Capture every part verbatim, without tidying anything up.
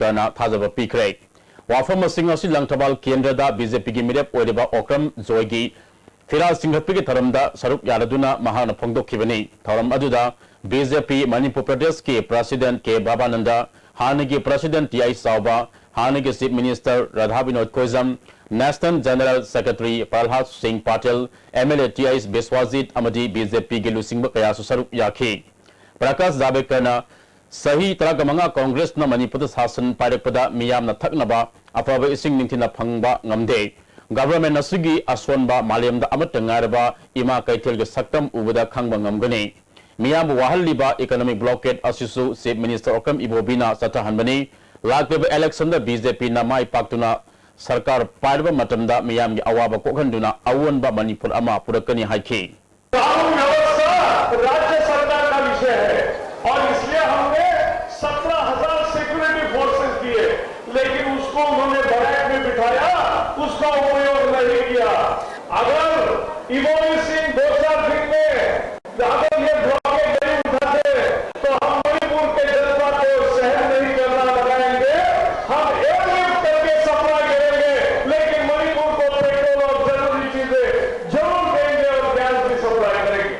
ꯀꯔꯅ ꯊꯥꯖꯕ ꯄꯤꯈ꯭ꯔꯦ꯫ ꯋꯥꯐꯝꯁꯤꯡ ꯑꯁꯤ ꯂꯪꯊꯕꯥꯜ ꯀꯦꯟꯗ꯭ꯔꯗ ꯕꯤ ꯖꯦ ꯄꯤꯒꯤ ꯃꯤꯔꯦꯞ ꯑꯣꯏꯔꯤꯕ ꯑꯣꯀ꯭ꯔꯝ ꯖꯣꯏꯒꯤ ꯐꯤꯔꯥꯜ ꯆꯤꯡꯈꯠꯄꯒꯤ ꯊꯧꯔꯝꯗ ꯁꯔꯨꯛ ꯌꯥꯔꯗꯨꯅ ꯃꯍꯥꯛꯅ ꯐꯣꯡꯗꯣꯛꯈꯤꯕꯅꯤ꯫ ꯊꯧꯔꯝ ꯑꯗꯨꯗ ꯕꯤ ꯖꯦ ꯄꯤ ꯃꯅꯤꯄꯨꯔ ꯄ꯭ꯔꯗꯦꯁꯀꯤ ꯄ꯭ꯔꯁꯤꯗꯦꯟꯠ ꯀꯦ ꯕꯥꯕꯥꯅꯟꯗ, ꯍꯥꯟꯅꯒꯤ ꯄ꯭ꯔꯁꯤꯗꯦꯟꯠ ꯇꯤ ꯑꯥꯏ ꯆꯥꯎꯕ, ꯍꯥꯟꯅꯒꯤ chief minister Radha Binod Koijam, national general secretary Prahlad Singh Patil, M L A T I Biswajit ꯑꯃꯗꯤ ꯕꯤ ꯖꯦ ꯄꯤꯒꯤ ꯂꯨꯆꯤꯡꯕ ꯀꯌꯥꯁꯨ ꯁꯔꯨꯛ ꯌꯥꯈꯤ꯫ ꯄ꯭ꯔꯀꯥꯁ ꯖꯥꯕꯦꯗꯀꯔꯅ ꯆꯍꯤ ꯇꯔꯥꯃꯉꯥ ꯀꯣꯡꯒ꯭ꯔꯦꯁꯅ ꯃꯅꯤꯄꯨꯔꯗ ꯁꯥꯁꯟ ꯄꯥꯏꯔꯛꯄꯗ ꯃꯤꯌꯥꯝꯅ ꯊꯛꯅꯕ ꯑꯐꯕ ꯏꯁꯤꯡ ꯅꯤꯡꯊꯤꯅ ꯐꯪꯕ ꯉꯝꯗꯦ꯫ ꯒꯚꯔꯟꯃꯦꯟꯠ ꯑꯁꯤꯒꯤ ꯑꯁꯣꯟꯕ ꯃꯥꯂꯦꯝꯗ ꯑꯃꯠꯇ ꯉꯥꯏꯔꯕ ꯏꯃꯥ ꯀꯩꯊꯦꯜꯒꯤ ꯁꯛꯇꯝ ꯎꯕꯗ ꯈꯪꯕ ꯉꯝꯒꯅꯤ꯫ ꯃꯤꯌꯥꯝꯕꯨ ꯋꯥꯍꯜꯂꯤꯕ ꯏꯀꯣꯅꯣꯃꯤꯛ ꯕ꯭ꯂꯣꯀꯦꯗ ꯑꯁꯤꯁꯨ ꯆꯤꯐ ꯃꯤꯅꯤꯁꯇꯔ ꯑꯣꯀ꯭ꯔꯝ ꯏꯕꯣꯕꯤꯅ ꯆꯠꯊꯍꯟꯕꯅꯤ꯫ ꯂꯥꯛꯂꯤꯕ ꯏꯂꯦꯛꯁꯟꯗ ꯕꯤ ꯖꯦ ꯄꯤꯅ ꯃꯥꯏ ꯄꯥꯛꯇꯨꯅ ꯁꯔꯀꯥꯔ ꯄꯥꯏꯔꯕ ꯃꯇꯝꯗ ꯃꯤꯌꯥꯝꯒꯤ ꯑꯋꯥꯕ ꯀꯣꯛꯍꯟꯗꯨꯅ ꯑꯑꯣꯟꯕ ꯃꯅꯤꯄꯨꯔ ꯑꯃ ꯄꯨꯔꯛꯀꯅꯤ ꯍꯥꯏꯈꯤ꯫ कानून व्यवस्था राज्य सरकार का विषय है और इसलिए हमने सत्रह हज़ार सिक्योरिटी फोर्सेस दिए, लेकिन उसको उन्होंने बैरक में बिठाया, उसका उपयोग नहीं किया। अगर इबोबी सिंह दो चार दिन में अगर ये ब्लॉकेट नहीं उठाते तो हम मणिपुर के जनता को सहन नहीं करना लगाएंगे। हम एयरलिफ्ट करके सप्लाई करेंगे, लेकिन मणिपुर को पेट्रोल और जरूरी चीजें जरूर देंगे और गैस भी सप्लाई करेंगे।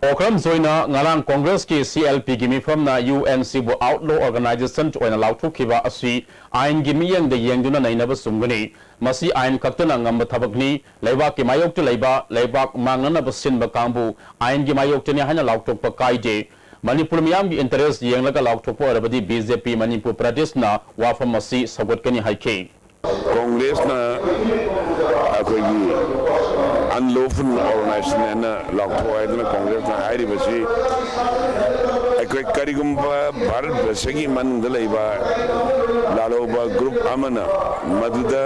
ꯑꯣꯀ꯭ꯔꯝ ꯖꯣꯏꯅ ꯉꯔꯥꯡ ꯀꯣꯡꯒ꯭ꯔꯦꯁꯀꯤ ꯁꯤ ꯑꯦꯜ ꯄꯤꯒꯤ ꯃꯤꯐꯝꯅ ꯌꯨ ꯑꯦꯟ ꯁꯤꯕꯨ ꯑꯥꯎꯠꯂꯣ ꯑꯣꯔꯒꯅꯥꯏꯖꯦꯁꯟ ꯑꯣꯏꯅ ꯂꯥꯎꯊꯣꯛꯈꯤꯕ ꯑꯁꯤ ꯑꯥꯏꯟꯒꯤ ꯃꯤꯠꯌꯦꯡꯗ ꯌꯦꯡꯗꯨꯅ ꯅꯩꯅꯕ ꯆꯨꯝꯒꯅꯤ꯫ ꯃꯁꯤ ꯑꯥꯏꯟ ꯈꯛꯇꯅ ꯉꯝꯕ ꯊꯕꯛꯅꯤ꯫ ꯂꯩꯕꯥꯛꯀꯤ ꯃꯥꯌꯣꯛꯇ ꯂꯩꯕ, ꯂꯩꯕꯥꯛ ꯃꯥꯡꯅꯅꯕ ꯁꯤꯟꯕ ꯀꯥꯡꯕꯨ ꯑꯥꯏꯟꯒꯤ ꯃꯥꯌꯣꯛꯇꯅꯤ ꯍꯥꯏꯅ ꯂꯥꯎꯊꯣꯛꯄ ꯀꯥꯏꯗꯦ꯫ ꯃꯅꯤꯄꯨꯔ ꯃꯤꯌꯥꯝꯒꯤ ꯏꯟꯇꯔꯦꯁ ꯌꯦꯡꯂꯒ ꯂꯥꯎꯊꯣꯛꯄ ꯑꯣꯏꯔꯕꯗꯤ ꯕꯤ ꯖꯦ ꯄꯤ ꯃꯅꯤꯄꯨꯔ ꯄ꯭ꯔꯗꯦꯁꯅ ꯋꯥꯐꯝ ꯑꯁꯤ ꯁꯧꯒꯠꯀꯅꯤ ꯍꯥꯏꯈꯤ꯫ ꯀꯣꯡꯒ꯭ꯔꯦꯁꯅ ꯑꯩꯈꯣꯏꯒꯤ ꯑꯟꯂꯣꯐꯨꯜ ꯑꯣꯔꯒꯅꯥꯏꯖꯦꯁꯟ ꯍꯥꯏꯅ ꯂꯥꯎꯊꯣꯛ ꯍꯥꯏꯗꯅ ꯀꯣꯡꯒ꯭ꯔꯦꯁꯅ ꯍꯥꯏꯔꯤꯕꯁꯤ ꯑꯩꯈꯣꯏ ꯀꯔꯤꯒꯨꯝꯕ ꯚꯥꯔꯠ ꯕꯔꯁꯒꯤ ꯃꯅꯨꯡꯗ ꯂꯩꯕ ꯂꯥꯜꯍꯧꯕ ꯒ꯭ꯔꯨꯞ ꯑꯃꯅ ꯃꯗꯨꯗ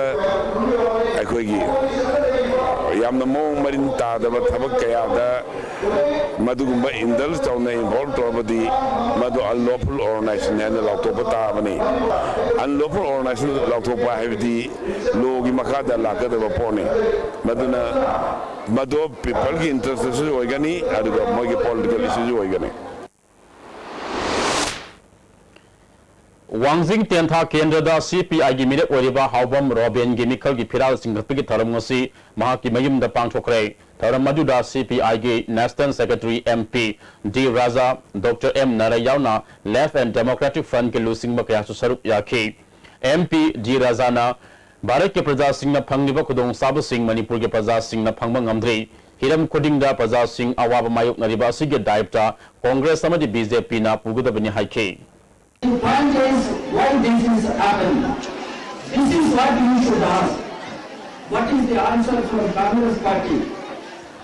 ꯑꯩꯈꯣꯏꯒꯤ ꯌꯥꯝꯅ ꯃꯑꯣꯡ ꯃꯔꯤꯟ ꯇꯥꯗꯕ ꯊꯕꯛ ꯀꯌꯥꯗ ꯃꯗꯨꯒꯨꯝꯕ ꯏꯟꯗꯜꯖ ꯇꯧꯅ ꯏꯟꯚꯣꯜꯕ ꯇꯧꯔꯕꯗꯤ ꯃꯗꯨ ꯑꯟꯂꯣꯐꯨꯜ ꯑꯣꯔꯒꯅꯥꯏꯖꯦꯁꯟ ꯍꯥꯏꯅ ꯂꯥꯎꯊꯣꯛꯄ ꯇꯥꯕꯅꯤ꯫ ꯑꯟꯂꯣꯐꯨꯜ ꯑꯣꯔꯒꯅꯥꯏꯖꯦꯁꯟ ꯂꯥꯎꯊꯣꯛꯄ ꯍꯥꯏꯕꯗꯤ ꯂꯣꯒꯤ ꯃꯈꯥꯗ ꯂꯥꯛꯀꯗꯕ ꯄꯣꯠꯅꯤ꯫ ꯃꯗꯨꯅ ꯃꯗꯨ ꯄꯤꯄꯜꯒꯤ ꯏꯟꯇꯔꯦꯁꯇꯁꯨ ꯑꯣꯏꯒꯅꯤ, ꯑꯗꯨꯒ ꯃꯣꯏꯒꯤ ꯄꯣꯂꯤꯇꯤꯀꯦꯜ ꯏꯁꯨꯁꯨ ꯑꯣꯏꯒꯅꯤ꯫ ꯋꯥꯡꯖꯤꯡ ꯇꯦꯟꯊꯥ ꯀꯦꯟꯗ꯭ꯔꯗ ꯁꯤ ꯄꯤ ꯑꯥꯏꯒꯤ ꯃꯤꯔꯦꯞ ꯑꯣꯏꯔꯤꯕ ꯍꯥꯎꯕꯝ ꯔꯣꯕꯦꯟꯒꯤ ꯃꯤꯈꯜꯒꯤ ꯐꯤꯔꯥꯜ ꯆꯤꯡꯈꯠꯄꯒꯤ ꯊꯧꯔꯝ ꯉꯁꯤ ꯃꯍꯥꯛꯀꯤ ꯃꯌꯨꯝꯗ ꯄꯥꯡꯊꯣꯛꯈ꯭ꯔꯦ꯫ ꯊꯧꯔꯝ ꯑꯗꯨꯗ ꯁꯤ ꯄꯤ ꯑꯥꯏꯒꯤ National Secretary, M P, ꯗꯤ ꯔꯥꯖꯥ, ꯗꯣꯛꯇꯔ ꯑꯦꯝ ꯅꯥꯔꯥ ꯌꯥꯎꯅ Left and Democratic Frontꯀꯤ ꯂꯨꯆꯤꯡꯕ ꯀꯌꯥꯁꯨ ꯁꯔꯨꯛ ꯌꯥꯈꯤ꯫ M P ꯗꯤ ꯔꯥꯖꯥꯅ ꯚꯥꯔꯠꯀꯤ ꯄ꯭ꯔꯖꯥꯁꯤꯡꯅ ꯐꯪꯂꯤꯕ ꯈꯨꯗꯣꯡꯆꯥꯕꯁꯤꯡ ꯃꯅꯤꯄꯨꯔꯒꯤ ꯄ꯭ꯔꯖꯥꯁꯤꯡꯅ ꯐꯪꯕ ꯉꯝꯗ꯭ꯔꯤ꯫ ꯍꯤꯔꯝ ꯈꯨꯗꯤꯡꯗ ꯄ꯭ꯔꯖꯥꯁꯤꯡ ꯑꯋꯥꯕ ꯃꯥꯌꯣꯛꯅꯔꯤꯕ ꯑꯁꯤꯒꯤ ꯗꯥꯏꯕꯇ ꯀꯣꯡꯒ꯭ꯔꯦꯁ ꯑꯃꯗꯤ ꯕꯤ ꯖꯦ ꯄꯤꯅ ꯄꯨꯒꯗꯕꯅꯤ ꯍꯥꯏꯈꯤ꯫ The point is, why this is happening? This is what you should ask. What is the answer from Congress party?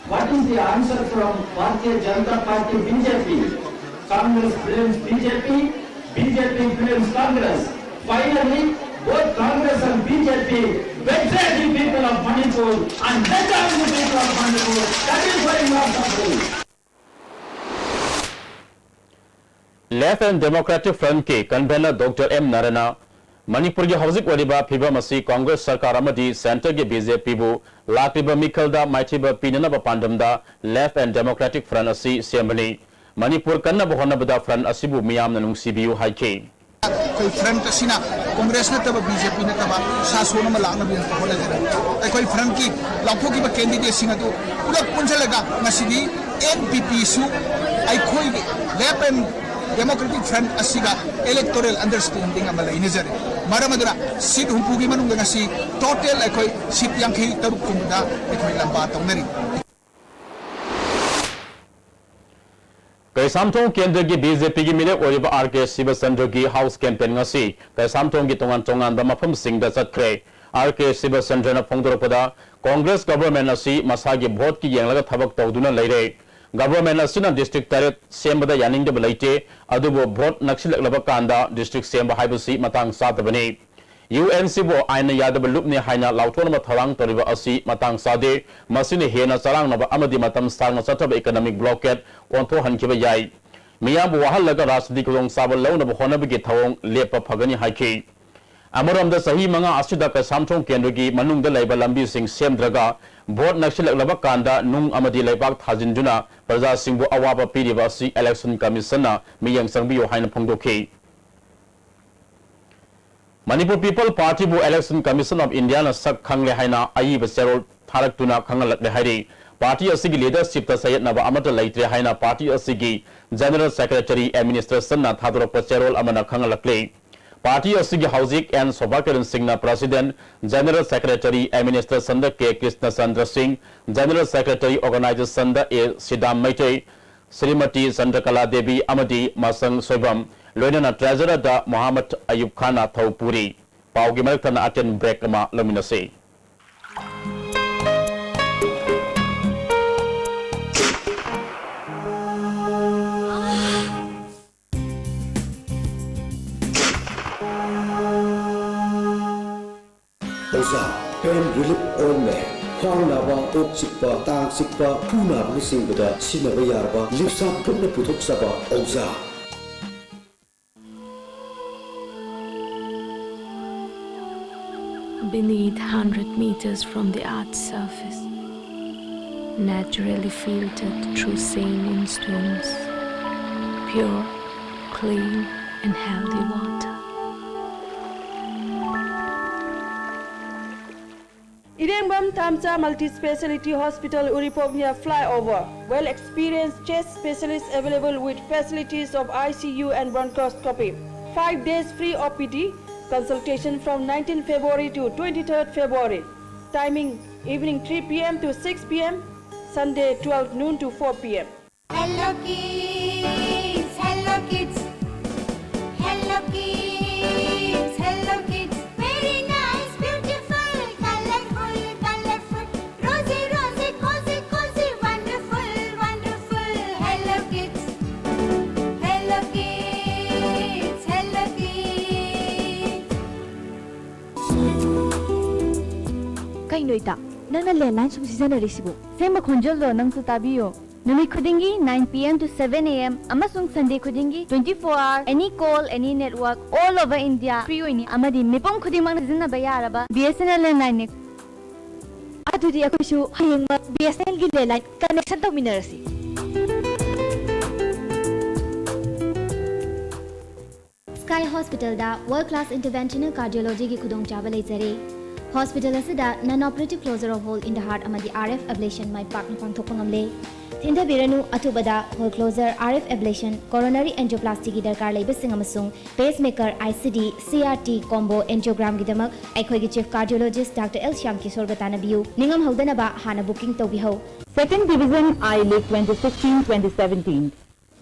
What is the answer from Bharatiya Janata Party, B J P? Congress blames B J P, B J P blames Congress. Finally, both Congress and B J P betray the people of Manipur and betray the people of Manipur. That is why you are suffering. Left and Democratic Frontꯀꯤ convener doctor M ꯅꯥꯔꯥꯅ ꯃꯅꯤꯄꯨꯔꯒꯤ ꯍꯧꯖꯤꯛ ꯑꯣꯏꯔꯤꯕ ꯐꯤꯕꯝ ꯑꯁꯤ ꯀꯣꯡꯒ꯭ꯔꯦꯁ ꯁꯔꯀꯥꯔ ꯑꯃꯗꯤ centreꯒꯤ B J ꯄꯤꯕꯨ ꯂꯥꯛꯂꯤꯕ ꯃꯤꯈꯜꯗ ꯃꯥꯏꯊꯤꯕ ꯄꯤꯅꯅꯕ ꯄꯥꯟꯗꯝꯗ Left and Democratic Front ꯑꯁꯤ ꯁꯦꯝꯕꯅꯤ꯫ ꯃꯅꯤꯄꯨꯔ ꯀꯟꯅꯕ ꯍꯣꯠꯅꯕꯗ front ꯑꯁꯤꯕꯨ ꯃꯤꯌꯥꯝꯅ ꯅꯨꯡꯁꯤꯕꯤꯌꯨ ꯍꯥꯏꯈꯤ꯫ ꯑꯩꯈꯣꯏ front ꯑꯁꯤꯅ ꯀꯣꯡꯒ꯭ꯔꯦꯁ ꯅꯠꯇꯕ, ꯕꯤ ꯖꯦ ꯄꯤ ꯅꯠꯇꯕ ꯁꯥꯁꯣꯟ ꯑꯃ ꯂꯥꯛꯅꯕꯒꯤꯗꯃꯛꯇ ꯍꯣꯠꯅꯖꯔꯤ꯫ ꯑꯩꯈꯣꯏ frontꯀꯤ ꯂꯥꯎꯊꯣꯛꯈꯤꯕ candidateꯁꯤꯡ ꯑꯗꯨ ꯄꯨꯂꯞ ꯄꯨꯟꯁꯤꯜꯂꯒ ꯉꯁꯤꯗꯤ ꯑꯦꯟ ꯄꯤ ꯄꯤꯁꯨ ꯑꯩꯈꯣꯏꯒꯤ Left and Democratic Front ꯑꯁꯤꯒ electoral understanding ꯑꯃ ꯂꯩꯅꯖꯔꯦ꯫ ꯃꯔꯝ ꯑꯗꯨꯅ seat ꯍꯨꯝꯐꯨꯒꯤ ꯃꯅꯨꯡꯗ ꯉꯁꯤ total ꯑꯩꯈꯣꯏ seat ꯌꯥꯡꯈꯩ ꯇꯔꯨꯛ ꯀꯨꯝꯕꯗ ꯑꯩꯈꯣꯏ ꯂꯝꯕꯥ ꯇꯧꯅꯔꯤ꯫ ꯀꯩꯁꯥꯝꯊꯣꯡ ꯀꯦꯟꯗ꯭ꯔꯒꯤ ꯕꯤ ꯖꯦ ꯄꯤꯒꯤ ꯃꯤꯔꯦꯞ ꯑꯣꯏꯔꯤꯕ ꯑꯥꯔ ꯀꯦ ꯁꯤꯕꯆꯟꯗ꯭ꯔꯒꯤ house campaign ꯉꯁꯤ ꯀꯩꯁꯥꯝꯊꯣꯡꯒꯤ ꯇꯣꯉꯥꯟ ꯇꯣꯉꯥꯟꯕ ꯃꯐꯝꯁꯤꯡꯗ ꯆꯠꯈ꯭ꯔꯦ꯫ ꯑꯥꯔ ꯀꯦ ꯁꯤꯕꯆꯟꯗ꯭ꯔꯅ ꯐꯣꯡꯗꯣꯔꯛꯄꯗ, ꯀꯣꯡꯒ꯭ꯔꯦꯁ government ꯑꯁꯤ ꯃꯁꯥꯒꯤ voteꯀꯤ ꯌꯦꯡꯂꯒ ꯊꯕꯛ ꯇꯧꯗꯨꯅ ꯂꯩꯔꯦ꯫ Government ꯑꯁꯤꯅ district ꯇꯔꯦꯠ ꯁꯦꯝꯕꯗ ꯌꯥꯅꯤꯡꯗꯕ ꯂꯩꯇꯦ, ꯑꯗꯨꯕꯨ vote ꯅꯛꯁꯤꯜꯂꯛꯂꯕ ꯀꯥꯟꯗ district ꯁꯦꯝꯕ ꯍꯥꯏꯕꯁꯤ ꯃꯇꯥꯡ ꯆꯥꯗꯕꯅꯤ꯫ ꯌꯨ ꯑꯦꯟ ꯁꯤꯕꯨ ꯑꯥꯏꯟꯅ ꯌꯥꯗꯕ ꯂꯨꯞꯅꯤ ꯍꯥꯏꯅ ꯂꯥꯎꯊꯣꯛꯅꯕ ꯊꯧꯔꯥꯡ ꯇꯧꯔꯤꯕ ꯑꯁꯤ ꯃꯇꯥꯡ ꯆꯥꯗꯦ꯫ ꯃꯁꯤꯅ ꯍꯦꯟꯅ ꯆꯔꯥꯡꯅꯕ ꯑꯃꯗꯤ ꯃꯇꯝ ꯁꯥꯡꯅ ꯆꯠꯊꯕ economic blockade ꯑꯣꯟꯊꯣꯛꯍꯟꯈꯤꯕ ꯌꯥꯏ꯫ ꯃꯤꯌꯥꯝꯕꯨ ꯋꯥꯍꯜꯂꯒ ꯔꯥꯖꯅꯤꯇꯤ ꯈꯨꯗꯣꯡꯆꯥꯕ ꯂꯧꯅꯕ ꯍꯣꯠꯅꯕꯒꯤ ꯊꯧꯑꯣꯡ ꯂꯦꯞꯄ ꯐꯒꯅꯤ ꯍꯥꯏꯈꯤ꯫ ꯑꯃꯔꯣꯝꯗ, ꯆꯍꯤ ꯃꯉꯥ ꯑꯁꯤꯗ ꯀꯩꯁꯥꯝꯊꯣꯡ ꯀꯦꯟꯗ꯭ꯔꯒꯤ ꯃꯅꯨꯡꯗ ꯂꯩꯕ ꯂꯝꯕꯤꯁꯤꯡ ꯁꯦꯝꯗ꯭ꯔꯒ vote ꯅꯛꯁꯤꯜꯂꯛꯂꯕ ꯀꯥꯟꯗ ꯅꯨꯡ ꯑꯃꯗꯤ ꯂꯩꯕꯥꯛ ꯊꯥꯖꯤꯟꯗꯨꯅ ꯄ꯭ꯔꯖꯥꯁꯤꯡꯕꯨ ꯑꯋꯥꯕ ꯄꯤꯔꯤꯕ ꯑꯁꯤ election commissionꯅ ꯃꯤꯠꯌꯦꯡ ꯆꯪꯕꯤꯌꯨ ꯍꯥꯏꯅ ꯐꯣꯡꯗꯣꯛꯈꯤ꯫ Manipur People Party ꯕꯨ Election Commission of India ꯅ ꯁꯛ ꯈꯪꯂꯦ ꯍꯥꯏꯅ ꯑꯏꯕ ꯆꯦꯔꯣꯜ ꯊꯥꯔꯛꯇꯨꯅ ꯈꯪꯍꯜꯂꯛꯂꯦ ꯍꯥꯏꯔꯤ꯫ Party ꯑꯁꯤꯒꯤ leadership ꯇ ꯆꯌꯦꯠꯅꯕ ꯑꯃꯠꯇ ꯂꯩꯇ꯭ꯔꯦ ꯍꯥꯏꯅ party ꯑꯁꯤꯒꯤ General Secretary Administration ꯅ ꯊꯥꯗꯣꯔꯛꯄ ꯆꯦꯔꯣꯜ ꯑꯃꯅ ꯈꯪꯍꯜꯂꯛꯂꯤ꯫ Party ꯑꯁꯤꯒꯤ ꯍꯧꯖꯤꯛ ꯑꯦꯟ ꯁꯣꯚꯥ ꯀꯤꯔꯟ ꯁꯤꯡꯅ President, General Secretary Administration ꯗ ꯀꯦ ꯀ꯭ꯔꯤꯁꯅ ꯆꯟꯗ꯭ꯔ ꯁꯤꯡ, General Secretary Organisation ꯗ ꯑꯦ ꯁꯤꯗꯥꯝ ꯃꯩꯇꯩ, ꯁ꯭ꯔꯤꯃꯇꯤ ꯆꯟꯗ꯭ꯔꯀꯂꯥ ꯗꯦꯕꯤ ꯑꯃꯗꯤ ꯃꯁꯪ ꯁꯣꯏꯕꯝ, ꯂꯣꯏꯅꯅ Treasurer ꯗ ꯃꯣꯍꯝꯃꯗ ꯑꯌꯨꯕ ꯈꯥꯟꯅ ꯊꯧ ꯄꯨꯔꯤ꯫ ꯄꯥꯎꯒꯤ ꯃꯔꯛ ꯊꯠꯅ ꯑꯇꯦꯟ break ꯑꯃ ꯂꯧꯃꯤꯟꯅꯁꯤ꯫ ꯑꯣꯖꯥ, pain relief ointment꯫ ꯈ꯭ꯋꯥꯡ ꯅꯥꯕ, ꯀꯣꯛ ꯆꯤꯛꯄ, ꯇꯥꯡ ꯆꯤꯛꯄ, ꯈꯨ ꯅꯥꯕꯅꯆꯤꯡꯕꯗ ꯁꯤꯖꯤꯟꯅꯕ ꯌꯥꯔꯕ ꯂꯤꯞꯁꯥ ꯒ꯭ꯔꯨꯞꯅ ꯄꯨꯊꯣꯛꯆꯕ ꯑꯣꯖꯥ꯫ Beneath, hundred meters from the earth's surface, naturally filtered through saline stones, pure, clean, and healthy water. Irengmbam Thamcha Multi-Speciality Hospital, Uripok near flyover. Well experienced chest specialists available with facilities of I C U and bronchoscopy. Five days free O P D. Consultation from nineteenth February to twenty-third February. Timing, evening three P M to six P M, Sunday twelve noon to four P M. Hello Kids, Hello Kids, Hello Kids, Hello Kids. Very nice, beautiful, colorful, colorful. Rosy, rosy, cozy, cozy, wonderful, wonderful. Hello Kids, Hello Kids, Hello Kids. ꯀꯩꯅꯣ ꯏꯇꯥ, ꯅꯪꯅ landline ꯁꯨꯝ ꯁꯤꯖꯤꯟꯅꯔꯤꯁꯤꯕꯨ? ꯁꯦꯝꯕ ꯈꯣꯟꯖꯦꯜꯗꯣ ꯅꯪꯁꯨ ꯇꯥꯕꯤꯌꯣ꯫ ꯅꯨꯃꯤꯠ ꯈꯨꯗꯤꯡꯒꯤ nine P M to seven A M ꯑꯃꯁꯨꯡ Sunday ꯈꯨꯗꯤꯡꯒꯤ twenty-four hour any call, any network, all over India free ꯑꯣꯏꯅꯤ ꯑꯃꯗꯤ ꯃꯤꯄꯨꯝ ꯈꯨꯗꯤꯡꯃꯛꯅ ꯁꯤꯖꯤꯟꯅꯕ ꯌꯥꯔꯕ B S N L landline ꯅꯤ꯫ ꯑꯗꯨꯗꯤ ꯑꯩꯈꯣꯏꯁꯨ ꯍꯌꯦꯡꯃꯛ B S N L ꯒꯤ landline connection ꯇꯧꯃꯤꯟꯅꯔꯁꯤ꯫ Sky ꯑꯥꯏ ꯍꯣꯁꯄꯤꯇꯥꯜꯗ ꯋꯥꯔꯜ ꯀ꯭ꯂꯥꯁ ꯏꯟꯇꯔꯚꯦꯟꯁꯅꯦꯜ ꯀꯥꯔꯗꯤꯑꯣꯂꯣꯖꯤꯒꯤ ꯈꯨꯗꯣꯡꯆꯥꯕ ꯂꯩꯖꯔꯦ꯫ ꯍꯣꯁꯄꯤꯇꯥꯜ ꯑꯁꯤꯗ non-operative closure of hole in the heart ꯑꯃꯗꯤ ꯑꯥꯔ ꯑꯦꯐ ꯑꯦꯕ꯭ꯂꯦꯁꯟ ꯃꯥꯏ ꯄꯥꯛꯅ ꯄꯥꯡꯊꯣꯛꯄ ꯉꯝꯂꯦ꯫ ꯊꯤꯟꯊꯕꯤꯔꯅꯨ, ꯑꯊꯨꯕꯗ hole closure, R F ablation, coronary ꯑꯦꯟꯖꯤꯑꯣꯄ꯭ꯂꯥꯁꯇꯤꯒꯤ ꯗꯔꯀꯥꯔ ꯂꯩꯕꯁꯤꯡ ꯑꯃꯁꯨꯡ pacemaker, I C D, C R T combo angiogram ꯒꯤꯗꯃꯛ ꯑꯩꯈꯣꯏꯒꯤ chief cardiologist doctor L Shyam ꯀꯤꯁꯣꯔꯒ ꯇꯥꯟꯅꯕꯤꯌꯨ꯫ ꯅꯤꯡꯉꯝꯍꯧꯗꯅꯕ ꯍꯥꯟꯅ ꯕꯨꯀꯤꯡ ꯇꯧꯕꯤꯍꯧ꯫ Second Division I League twenty sixteen twenty seventeen꯫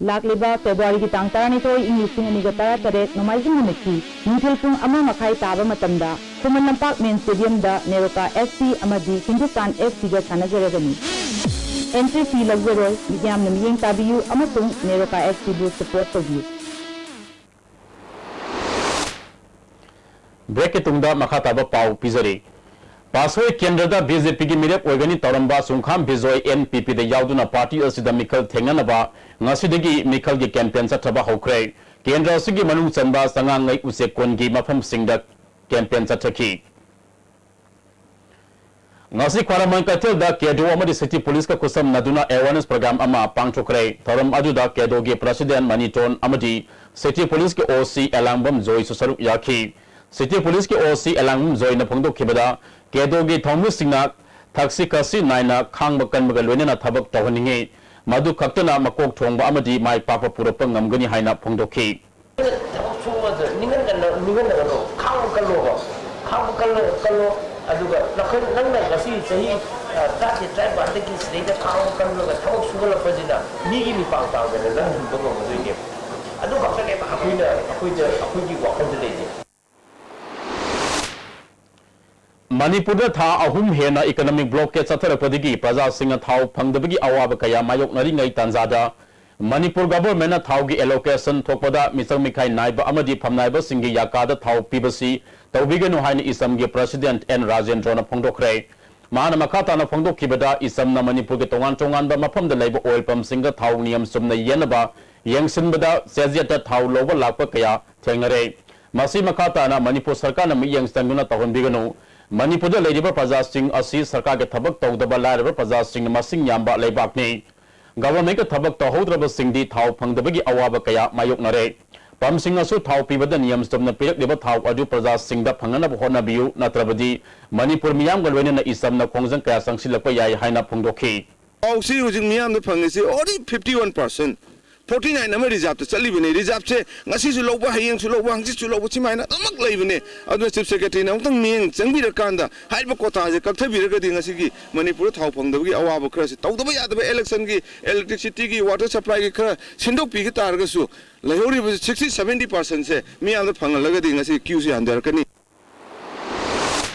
ꯂꯥꯛꯂꯤꯕ ꯐꯦꯕ꯭ꯔꯨꯋꯥꯔꯤꯒꯤ ꯇꯥꯡ ꯇꯔꯥꯅꯤꯊꯣꯏ, ꯏꯪ ꯂꯤꯁꯤꯡ ꯑꯅꯤꯒ ꯇꯔꯥꯇꯔꯦꯠ, ꯅꯣꯡꯃꯥꯏꯖꯤꯡ ꯅꯨꯃꯤꯠꯀꯤ ꯅꯨꯡꯊꯤꯜ ꯄꯨꯡ ꯑꯃ ꯃꯈꯥꯏ ꯇꯥꯕ ꯃꯇꯝꯗ ꯈꯨꯃꯟ ꯂꯝꯄꯥꯛ ꯃꯦꯟ ꯁ꯭ꯇꯦꯗꯤꯌꯝꯗ ꯅꯦꯔꯣꯀꯥ ꯑꯦꯐ ꯁꯤ ꯑꯃꯗꯤ ꯍꯤꯟꯗꯨꯁꯇꯥꯟ ꯑꯦꯐ ꯁꯤꯒ ꯁꯥꯟꯅꯖꯔꯒꯅꯤ꯫ ꯑꯦꯟꯇ꯭ꯔꯤ ꯐꯤ ꯂꯧꯖꯔꯣꯏ꯫ ꯃꯤꯌꯥꯝꯅ ꯃꯤꯠꯌꯦꯡ ꯇꯥꯕꯤꯌꯨ ꯑꯃꯁꯨꯡ ꯅꯦꯔꯣꯀꯥ ꯑꯦꯐ ꯁꯤꯕꯨ ꯁꯄꯣꯔꯠ ꯇꯧꯕꯤꯌꯨ꯫ ꯕ꯭ꯔꯦꯛꯀꯤ ꯇꯨꯡꯗ ꯃꯈꯥ ꯇꯥꯕ ꯄꯥꯎ ꯄꯤꯖꯔꯤ꯫ ꯄꯥꯁꯣꯏ ꯀꯦꯟꯗ꯭ꯔꯗ ꯕꯤ ꯖꯦ ꯄꯤꯒꯤ ꯃꯤꯔꯦꯞ ꯑꯣꯏꯒꯅꯤ ꯇꯧꯔꯝꯕ ꯆꯨꯡꯈꯥꯝ ꯕꯤꯖꯣꯏ ꯑꯦꯟ ꯄꯤ ꯄꯤꯗ ꯌꯥꯎꯗꯨꯅ ꯄꯥꯔꯇꯤ ꯑꯁꯤꯗ ꯃꯤꯈꯜ ꯊꯦꯡꯅꯅꯕ ꯉꯁꯤꯗꯒꯤ ꯃꯤꯈꯜꯒꯤ ꯀꯦꯝꯄꯦꯟ ꯆꯠꯊꯕ ꯍꯧꯈ꯭ꯔꯦ꯫ ꯀꯦꯟꯗ꯭ꯔ ꯑꯁꯤꯒꯤ ꯃꯅꯨꯡ ꯆꯟꯕ ꯆꯉꯥꯡꯉꯩ ꯎꯆꯦꯛ ꯀꯣꯟꯒꯤ ꯃꯐꯝꯁꯤꯡꯗ ꯀꯦꯝꯄꯦꯟ ꯆꯠꯊꯈꯤ꯫ ꯉꯁꯤ ꯈ꯭ꯋꯥꯏꯔꯝꯕꯟ ꯀꯩꯊꯦꯜꯗ ꯀꯦꯗꯣ ꯑꯃꯗꯤ ꯁꯤꯇꯤ ꯄꯨꯂꯤꯁꯀ ꯈꯨꯠꯁꯝꯅꯗꯨꯅ ꯑꯦꯋꯥꯔꯅꯦꯁ ꯄ꯭ꯔꯣꯒ꯭ꯔꯥꯝ ꯑꯃ ꯄꯥꯡꯊꯣꯛꯈ꯭ꯔꯦ꯫ ꯊꯧꯔꯝ ꯑꯗꯨꯗ ꯀꯦꯗꯣꯒꯤ ꯄ꯭ꯔꯁꯤꯗꯦꯟ ꯃꯅꯤꯇꯣꯟ ꯑꯃꯗꯤ ꯁꯤꯇꯤ ꯄꯨꯂꯤꯁꯀꯤ ꯑꯣ ꯁꯤ ꯑꯦꯂꯥꯡꯕꯝ ꯖꯣꯏꯁꯨ ꯁꯔꯨꯛ ꯌꯥꯈꯤ꯫ ꯁꯤꯇꯤ ꯄꯨꯂꯤꯁꯀꯤ ꯑꯣ ꯁꯤ ꯑꯦꯂꯥꯡꯕꯝ ꯖꯣꯏꯅ ꯐꯣꯡꯗꯣꯛꯈꯤꯕꯗ, ꯀꯦꯗꯣꯒꯤ ꯊꯧꯃꯤꯁꯤꯡꯅ ꯊꯛꯁꯤ ꯈꯥꯁꯤ ꯅꯥꯏꯅ ꯈꯥꯡꯕ ꯀꯟꯕꯒ ꯂꯣꯏꯅꯅ ꯊꯕꯛ ꯇꯧꯍꯟꯅꯤꯡꯏ꯫ ꯃꯗꯨ ꯈꯛꯇꯅ ꯃꯀꯣꯛ ꯊꯣꯡꯕ ꯑꯃꯗꯤ ꯃꯥꯏ ꯄꯥꯛꯄ ꯄꯨꯔꯛꯄ ꯉꯝꯒꯅꯤ ꯍꯥꯏꯅ ꯐꯣꯡꯗꯣꯛꯈꯤ꯫ ꯊꯕꯛ ꯁꯨꯕꯗ ꯅꯤꯡꯍꯟꯒꯅ-, ꯅꯤꯡꯍꯟꯅꯒꯅꯨ, ꯈꯥꯡꯕ ꯀꯜꯂꯣꯕ, ꯈꯥꯡꯕ ꯀꯜꯂ-, ꯀꯜꯂꯣ꯫ ꯑꯗꯨꯒ ꯅꯈꯣꯏ, ꯅꯪꯅ ꯉꯁꯤ ꯆꯍꯤ, ꯑ, ꯇꯔꯥꯇꯔꯦꯠ, ꯇꯔꯥꯅꯤꯄꯥꯟꯗꯒꯤ ꯁꯤꯗꯩꯗ ꯈꯥꯡꯕ ꯀꯜꯂꯒ ꯊꯕꯛ ꯁꯨꯒꯠꯂꯛꯄꯁꯤꯅ ꯃꯤꯒꯤ ꯃꯤꯄꯥꯡ ꯇꯥꯡꯗꯅ ꯅꯪ ꯍꯤꯡꯕ ꯉꯝꯒꯗꯣꯏꯅꯦꯕ꯫ ꯑꯗꯨ ꯈꯛꯇꯅꯦꯕ ꯑꯩꯈꯣꯏꯅ, ꯑꯩꯈꯣꯏꯗ, ꯑꯩꯈꯣꯏꯒꯤ ꯋꯥꯈꯜꯗ ꯂꯩꯖꯩ꯫ ꯃꯅꯤꯄꯨꯔꯗ ꯊꯥ ꯑꯍꯨꯝ ꯍꯦꯟꯅ ꯏꯀꯣꯅꯣꯃꯤꯛ ꯕ꯭ꯂꯣꯀꯦꯗ ꯆꯠꯊꯔꯛꯄꯗꯒꯤ ꯄ꯭ꯔꯖꯥꯁꯤꯡꯅ ꯊꯥꯎ ꯐꯪꯗꯕꯒꯤ ꯑꯋꯥꯕ ꯀꯌꯥ ꯃꯥꯌꯣꯛꯅꯔꯤꯉꯩ ꯇꯥꯟꯖꯥꯗ, ꯃꯅꯤꯄꯨꯔ ꯒꯚꯔꯟꯃꯦꯟꯠꯅ ꯊꯥꯎꯒꯤ ꯑꯦꯂꯣꯀꯦꯁꯟ ꯊꯣꯛꯄꯗ ꯃꯤꯆꯪ ꯃꯤꯈꯥꯏ ꯅꯥꯏꯕ ꯑꯃꯗꯤ ꯐꯝꯅꯥꯏꯕꯁꯤꯡꯒꯤ ꯌꯥꯀꯥꯗ ꯊꯥꯎ ꯄꯤꯕꯁꯤ ꯇꯧꯕꯤꯒꯅꯨ ꯍꯥꯏꯅ ꯏꯁꯝꯒꯤ ꯄ꯭ꯔꯁꯤꯗꯦꯟꯠ ꯑꯦꯟ ꯔꯥꯖꯦꯟꯗ꯭ꯔꯣꯅ ꯐꯣꯡꯗꯣꯛꯈ꯭ꯔꯦ꯫ ꯃꯍꯥꯛꯅ ꯃꯈꯥ ꯇꯥꯅ ꯐꯣꯡꯗꯣꯛꯈꯤꯕꯗ, ꯏꯁꯝꯅ ꯃꯅꯤꯄꯨꯔꯒꯤ ꯇꯣꯉꯥꯟ ꯇꯣꯉꯥꯟꯕ ꯃꯐꯝꯗ ꯂꯩꯕ ꯑꯣꯏꯜ ꯄꯝꯁꯤꯡꯗ ꯊꯥꯎ ꯅꯤꯌꯝ ꯆꯨꯝꯅ ꯌꯦꯟꯅꯕ ꯌꯦꯡꯁꯤꯟꯕꯗ ꯆꯦꯖꯦꯠꯇ ꯊꯥꯎ ꯂꯧꯕ ꯂꯥꯛꯄ ꯀꯌꯥ ꯊꯦꯡꯅꯔꯦ꯫ ꯃꯁꯤ ꯃꯈꯥ ꯇꯥꯅ ꯃꯅꯤꯄꯨꯔ ꯁꯔꯀꯥꯔꯅ ꯃꯤꯠꯌꯦꯡ ꯆꯪꯗꯨꯅ ꯇꯧꯍꯟꯕꯤꯒꯅꯨ꯫ ꯃꯅꯤꯄꯨꯔꯗ ꯂꯩꯔꯤꯕ ꯄ꯭ꯔꯖꯥꯁꯤꯡ ꯑꯁꯤ ꯁꯔꯀꯥꯔꯒꯤ ꯊꯕꯛ ꯇꯧꯗꯕ ꯂꯥꯏꯔꯕ ꯄ꯭ꯔꯖꯥꯁꯤꯡꯅ ꯃꯁꯤꯡ ꯌꯥꯝꯕ ꯂꯩꯕꯥꯛꯅꯤ꯫ ꯒꯚꯔꯟꯃꯦꯟꯠꯀ ꯊꯕꯛ ꯇꯧꯍꯧꯗ꯭ꯔꯕꯁꯤꯡꯗꯤ ꯊꯥꯎ ꯐꯪꯗꯕꯒꯤ ꯑꯋꯥꯕ ꯀꯌꯥ ꯃꯥꯌꯣꯛꯅꯔꯦ꯫ ꯄꯝꯁꯤꯡꯅꯁꯨ ꯊꯥꯎ ꯄꯤꯕꯗ ꯅꯤꯌꯝ ꯆꯨꯝꯅ ꯄꯤꯔꯛꯂꯤꯕ ꯊꯥꯎ ꯑꯗꯨ ꯄ꯭ꯔꯖꯥꯁꯤꯡꯗ ꯐꯪꯍꯟꯅꯕ ꯍꯣꯠꯅꯕꯤꯌꯨ, ꯅꯠꯇ꯭ꯔꯕꯗꯤ ꯃꯅꯤꯄꯨꯔ ꯃꯤꯌꯥꯝꯒ ꯂꯣꯏꯅꯅ ꯏꯆꯝꯅ ꯈꯣꯡꯖꯪ ꯀꯌꯥ ꯆꯪꯁꯤꯜꯂꯛꯄ ꯌꯥꯏ ꯍꯥꯏꯅ ꯐꯣꯡꯗꯣꯛꯈꯤ꯫ ꯊꯥꯎꯁꯤ ꯍꯧꯖꯤꯛ ꯃꯤꯌꯥꯝꯗ ꯐꯪꯉꯤꯁꯤ only fifty one percent, forty nine ꯑꯃ ꯔꯤꯖꯥꯞꯇ ꯆꯠꯂꯤꯕꯅꯤ꯫ ꯔꯤꯖꯥꯞꯁꯦ ꯉꯁꯤꯁꯨ ꯂꯧꯕ, ꯍꯌꯦꯡꯁꯨ ꯂꯧꯕ, ꯍꯪꯆꯤꯠꯁꯨ ꯂꯧꯕ, ꯁꯨꯃꯥꯏꯅ ꯑꯗꯨꯃꯛ ꯂꯩꯕꯅꯦ꯫ ꯑꯗꯨꯅ ꯆꯤꯐ ꯁꯦꯀ꯭ꯔꯦꯇꯔꯤꯅ ꯑꯃꯨꯛꯇꯪ ꯃꯤꯠꯌꯦꯡ ꯆꯪꯕꯤꯔꯀꯥꯟꯗ ꯍꯥꯏꯔꯤꯕ ꯀꯣꯇꯥꯁꯦ ꯀꯛꯊꯕꯤꯔꯒꯗꯤ ꯉꯁꯤꯒꯤ ꯃꯅꯤꯄꯨꯔꯗ ꯊꯥꯎ ꯐꯪꯗꯕꯒꯤ ꯑꯋꯥꯕ ꯈꯔꯁꯤ, ꯇꯧꯗꯕ ꯌꯥꯗꯕ ꯏꯂꯦꯛꯁꯟꯒꯤ, ꯏꯂꯦꯛꯇ꯭ꯔꯤꯁꯤꯇꯤꯒꯤ, ꯋꯥꯇꯔ ꯁꯄ꯭ꯂꯥꯏꯒꯤ ꯈꯔ ꯁꯤꯟꯗꯣꯛꯄꯤꯒ ꯇꯥꯔꯒꯁꯨ ꯂꯩꯍꯧꯔꯤꯕ sixty seventy percentꯁꯦ ꯃꯤꯌꯥꯝꯗ ꯐꯪꯍꯜꯂꯒꯗꯤ ꯉꯁꯤ ꯀ꯭ꯌꯨꯁꯤ ꯍꯟꯊꯔꯛꯀꯅꯤ꯫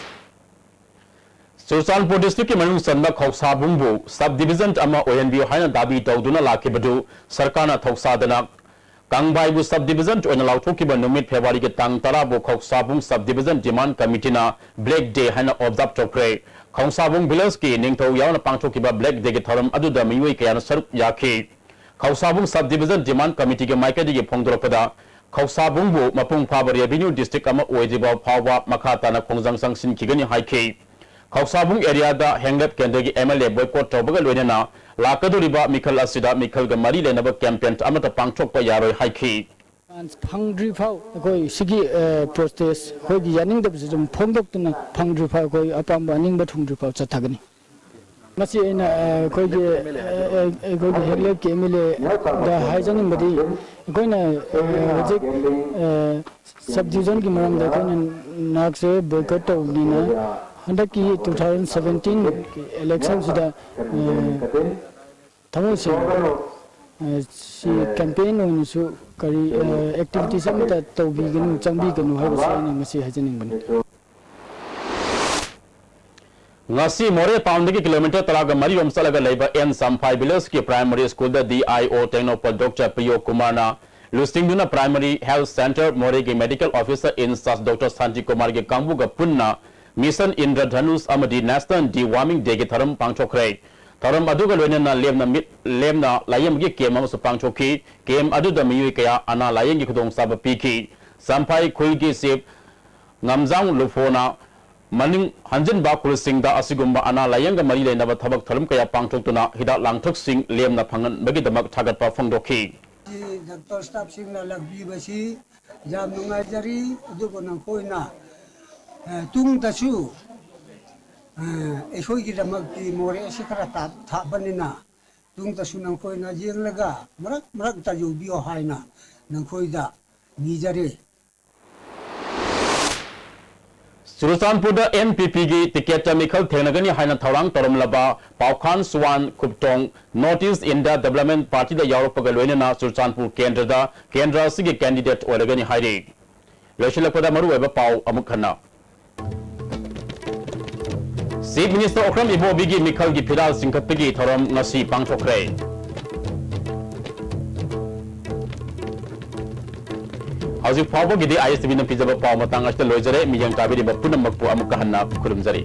ꯆꯨꯔꯆꯥꯟꯄꯨꯔ ꯗꯤꯁꯇ꯭ꯔꯤꯛꯀꯤ ꯃꯅꯨꯡ ꯆꯟꯕ ꯈꯧꯁꯥꯕꯨꯡꯕꯨ ꯁꯕ ꯗꯤꯕꯤꯖꯟ ꯑꯃ ꯑꯣꯏꯍꯟꯕꯤꯌꯨ ꯍꯥꯏꯅ ꯗꯥꯕꯤ ꯇꯧꯗꯨꯅ ꯂꯥꯛꯈꯤꯕꯗꯨ ꯁꯔꯀꯥꯔꯅ ꯊꯧꯁꯥꯗꯅ ꯀꯥꯡꯕꯥꯏꯕꯨ ꯁꯕ ꯗꯤꯕꯤꯖꯟ ꯑꯣꯏꯅ ꯂꯥꯎꯊꯣꯛꯈꯤꯕ ꯅꯨꯃꯤꯠ ꯐꯦꯕ꯭ꯔꯨꯋꯥꯔꯤꯒꯤ ꯇꯥꯡ ꯇꯔꯥꯕꯨ ꯈꯧꯁꯥꯕꯨꯡ ꯁꯕ ꯗꯤꯕꯤꯖꯟ ꯗꯤꯃꯥꯟ ꯀꯃꯤꯇꯤꯅ ꯕ꯭ꯂꯦꯛ ꯗꯦ ꯍꯥꯏꯅ ꯑꯣꯕꯖꯥꯔꯕ ꯇꯧꯈ꯭ꯔꯦ꯫ ꯈꯧꯁꯥꯕꯨꯡ ꯚꯤꯂꯦꯖꯀꯤ ꯅꯤꯡꯊꯧ ꯌꯥꯎꯅ ꯄꯥꯡꯊꯣꯛꯈꯤꯕ ꯕ꯭ꯂꯦꯛ ꯗꯦꯒꯤ ꯊꯧꯔꯝ ꯑꯗꯨꯗ ꯃꯤꯑꯣꯏ ꯀꯌꯥꯅ ꯁꯔꯨꯛ ꯌꯥꯈꯤ꯫ ꯈꯧꯁꯥꯕꯨꯡ ꯁꯕ ꯗꯤꯕꯤꯖꯟ ꯗꯤꯃꯥꯟ ꯀꯃꯤꯇꯤꯒꯤ ꯃꯥꯏꯀꯩꯗꯒꯤ ꯐꯣꯡꯗꯣꯔꯛꯄꯗ, ꯈꯧꯁꯥꯕꯨꯡꯕꯨ ꯃꯄꯨꯡ ꯐꯥꯕ ꯔꯦꯚꯤꯅ꯭ꯌꯨ ꯗꯤꯁꯇ꯭ꯔꯤꯛ ꯑꯃ ꯑꯣꯏꯗ꯭ꯔꯤꯕ ꯐꯥꯎꯕ ꯃꯈꯥ ꯇꯥꯅ ꯈꯣꯡꯖꯪ ꯆꯪꯁꯤꯟꯈꯤꯒꯅꯤ ꯍꯥꯏꯈꯤ꯫ ꯈꯧꯁꯥꯕꯨꯡ ꯑꯦꯔꯤꯌꯥꯗ ꯍꯦꯡꯂꯦꯞ ꯀꯦꯟꯗ꯭ꯔꯒꯤ ꯑꯦꯝ ꯑꯦꯜ ꯑꯦ ꯕꯣꯏꯀꯣꯠ ꯇꯧꯕꯒ ꯂꯣꯏꯅꯅ ꯂꯥꯛꯀꯗꯧꯔꯤꯕ ꯃꯤꯈꯜ ꯑꯁꯤꯗ ꯃꯤꯈꯜꯒ ꯃꯔꯤ ꯂꯩꯅꯕ ꯀꯦꯝꯄꯦꯟ ꯑꯃꯠꯇ ꯄꯥꯡꯊꯣꯛꯄ ꯌꯥꯔꯣꯏ ꯍꯥꯏꯈꯤ꯫ ꯐꯪꯗ꯭ꯔꯤ ꯐꯥꯎ ꯑꯩꯈꯣꯏ ꯁꯤꯒꯤ, ꯑ, ꯄ꯭ꯔꯣꯇꯦꯁ ꯑꯩꯈꯣꯏꯒꯤ ꯌꯥꯅꯤꯡꯗꯕꯁꯤ ꯑꯗꯨꯝ ꯐꯣꯡꯗꯣꯛꯇꯨꯅ ꯐꯪꯗ꯭ꯔꯤ ꯐꯥꯎ ꯑꯩꯈꯣꯏ ꯑꯄꯥꯝꯕ ꯑꯅꯤꯡꯕ ꯊꯨꯡꯗ꯭ꯔꯤ ꯐꯥꯎ ꯆꯠꯊꯒꯅꯤ꯫ ꯃꯁꯤ ꯑꯩꯅ, ꯑ, ꯑꯩꯈꯣꯏꯒꯤ, ꯑ, ꯑ, ꯑꯩꯈꯣꯏꯒꯤ ꯍꯦꯡꯂꯦꯞꯀꯤ ꯑꯦꯝ ꯑꯦꯜ ꯑꯦꯗ ꯍꯥꯏꯖꯅꯤꯡꯕꯗꯤ ꯑꯩꯈꯣꯏꯅ, ꯑ, ꯍꯧꯖꯤꯛ, ꯑ, ꯁꯕ ꯗꯤꯕꯤꯖꯟꯒꯤ ꯃꯔꯝꯗ ꯑꯩꯈꯣꯏꯅ ꯅꯍꯥꯛꯁꯦ ꯕꯣꯏꯀꯣꯠ ꯇꯧꯕꯅꯤꯅ ꯍꯟꯗꯛꯀꯤ two thousand seventeen election ꯁꯤꯗ, ꯑ, ꯊꯃꯣꯏ ꯁꯦꯡꯅ, ꯑ, ꯁꯤ ꯀꯦꯝꯄꯦꯟ ꯑꯣꯏꯅꯁꯨ ꯀꯔꯤ, ꯑ, ꯑꯦꯛꯇꯤꯚꯤꯇꯤꯁ ꯑꯃꯠꯇ ꯇꯧꯕꯤꯒꯅꯨ, ꯆꯪꯕꯤꯒꯅꯨ ꯍꯥꯏꯕꯁꯤ ꯑꯩꯅ ꯉꯁꯤ ꯍꯥꯏꯖꯅꯤꯡꯕꯅꯤ꯫ ꯉꯁꯤ ꯃꯣꯔꯦ ꯇꯥꯎꯟꯗꯒꯤ ꯀꯤꯂꯣꯃꯤꯇꯔ ꯇꯔꯥꯒ ꯃꯔꯤ ꯔꯣꯝ ꯆꯠꯂꯒ ꯂꯩꯕ ꯑꯦꯟ ꯁꯝꯐꯥꯏ ꯚꯤꯂꯦꯖꯀꯤ ꯄ꯭ꯔꯥꯏꯃꯔꯤ ꯁ꯭ꯀꯨꯜꯗ D I O Tengnoupal doctor ꯄ꯭ꯔꯤꯌꯣ ꯀꯨꯃꯥꯔꯅ ꯂꯨꯆꯤꯡꯗꯨꯅ ꯄ꯭ꯔꯥꯏꯃꯔꯤ ꯍꯦꯜꯊ ꯁꯦꯟꯇꯔ ꯃꯣꯔꯦꯒꯤ ꯃꯦꯗꯤꯀꯦꯜ ꯑꯣꯐꯤꯁꯔ ꯏꯟꯆꯥꯔꯖ ꯗꯣꯛꯇꯔ ꯁꯥꯟꯇꯤ ꯀꯨꯃꯥꯔꯒꯤ ꯀꯥꯡꯕꯨꯒ ꯄꯨꯟꯅ ꯃꯤꯁꯟ ꯏꯟꯗ꯭ꯔꯙꯅꯨꯁ ꯑꯃꯗꯤ ꯅꯦꯁꯅꯦꯜ ꯗꯤꯋꯥꯔꯃꯤꯡ ꯗꯦꯒꯤ ꯊꯧꯔꯝ ꯄꯥꯡꯊꯣꯛꯈ꯭ꯔꯦ꯫ ꯊꯧꯔꯝ ꯑꯗꯨꯒ ꯂꯣꯏꯅꯅ ꯂꯦꯝꯅ ꯃꯤꯠ, ꯂꯦꯝꯅ ꯂꯥꯌꯦꯡꯕꯒꯤ ꯀꯦꯝ ꯑꯃꯁꯨ ꯄꯥꯡꯊꯣꯛꯈꯤ꯫ ꯀꯦꯝ ꯑꯗꯨꯗ ꯃꯤꯑꯣꯏ ꯀꯌꯥ ꯑꯅꯥ ꯂꯥꯌꯦꯡꯒꯤ ꯈꯨꯗꯣꯡꯆꯥꯕ ꯄꯤꯈꯤ꯫ ꯁꯝꯐꯥꯏ ꯈꯨꯜꯒꯤ ꯆꯤꯐ ꯉꯝꯖꯥꯡ ꯂꯨꯐꯣꯅ ꯃꯅꯤꯡ ꯍꯟꯖꯤꯟꯕ ꯈꯨꯜꯁꯤꯡꯗ ꯑꯁꯤꯒꯨꯝꯕ ꯑꯅꯥ ꯂꯥꯌꯦꯡꯒ ꯃꯔꯤ ꯂꯩꯅꯕ ꯊꯕꯛ ꯊꯧꯔꯝ ꯀꯌꯥ ꯄꯥꯡꯊꯣꯛꯇꯨꯅ ꯍꯤꯗꯥꯛ ꯂꯥꯡꯊꯛꯁꯤꯡ ꯂꯦꯝꯅ ꯐꯪꯍꯟꯕꯒꯤꯗꯃꯛ ꯊꯥꯒꯠꯄ ꯐꯣꯡꯗꯣꯛꯈꯤ꯫ ꯗꯥꯛꯇꯔ ꯁ꯭ꯇꯥꯐꯁꯤꯡꯅ ꯂꯥꯛꯄꯤꯕꯁꯤ ꯌꯥꯝ ꯅꯨꯡꯉꯥꯏꯖꯔꯤ꯫ ꯑꯗꯨꯕꯨ ꯅꯈꯣꯏꯅ, ꯑ, ꯇꯨꯡꯗꯁꯨ, ꯑ, ꯑꯩꯈꯣꯏꯒꯤꯗꯃꯛꯇꯤ ꯃꯣꯔꯦ ꯑꯁꯤ ꯈꯔ ꯇꯥꯞ-, ꯊꯥꯞꯄꯅꯤꯅ, ꯇꯨꯡꯗꯁꯨ ꯅꯈꯣꯏꯅ ꯌꯦꯡꯂꯒ ꯃꯔꯛ ꯃꯔꯛꯇ ꯌꯧꯕꯤꯌꯣ ꯍꯥꯏꯅ ꯅꯈꯣꯏꯗ ꯅꯤꯖꯔꯤ꯫ ꯆꯨꯔꯆꯥꯟꯄꯨꯔꯗ ꯑꯦꯟ ꯄꯤ ꯄꯤꯒꯤ ꯇꯤꯀꯦꯠꯇ ꯃꯤꯈꯜ ꯊꯦꯡꯅꯒꯅꯤ ꯍꯥꯏꯅ ꯊꯧꯔꯥꯡ ꯇꯧꯔꯝꯂꯕ ꯄꯥꯎꯈꯥꯟ Xuan ꯈꯨꯞꯇꯣꯡ North East India Development Partyꯗ ꯌꯥꯎꯔꯛꯄꯒ ꯂꯣꯏꯅꯅ ꯆꯨꯔꯆꯥꯟꯄꯨꯔ ꯀꯦꯟꯗ꯭ꯔꯗ ꯀꯦꯟꯗ꯭ꯔ ꯑꯁꯤꯒꯤ candidate ꯑꯣꯏꯔꯒꯅꯤ ꯍꯥꯏꯔꯤ꯫ ꯂꯣꯏꯁꯤꯜꯂꯛꯄꯗ ꯃꯔꯨꯑꯣꯏꯕ ꯄꯥꯎ ꯑꯃꯨꯛ ꯍꯟꯅ꯫ Chief Minister Okram Ibobiꯒꯤ ꯃꯤꯈꯜꯒꯤ ꯐꯤꯔꯥꯜ ꯆꯤꯡꯈꯠꯄꯒꯤ ꯊꯧꯔꯝ ꯉꯁꯤ ꯄꯥꯡꯊꯣꯛꯈ꯭ꯔꯦ꯫ ꯍꯧꯖꯤꯛ ꯐꯥꯎꯕꯒꯤꯗꯤ ꯑꯥꯏ ꯑꯦꯁ ꯇꯤ ꯚꯤꯅ ꯄꯤꯖꯕ ꯄꯥꯎ ꯃꯇꯥꯡ ꯑꯁꯤꯗ ꯂꯣꯏꯖꯔꯦ꯫ ꯃꯤꯠꯌꯦꯡ ꯇꯥꯕꯤꯔꯤꯕ ꯄꯨꯝꯅꯃꯛꯄꯨ ꯑꯃꯨꯛꯀ ꯍꯟꯅ ꯈꯨꯔꯨꯝꯖꯔꯤ꯫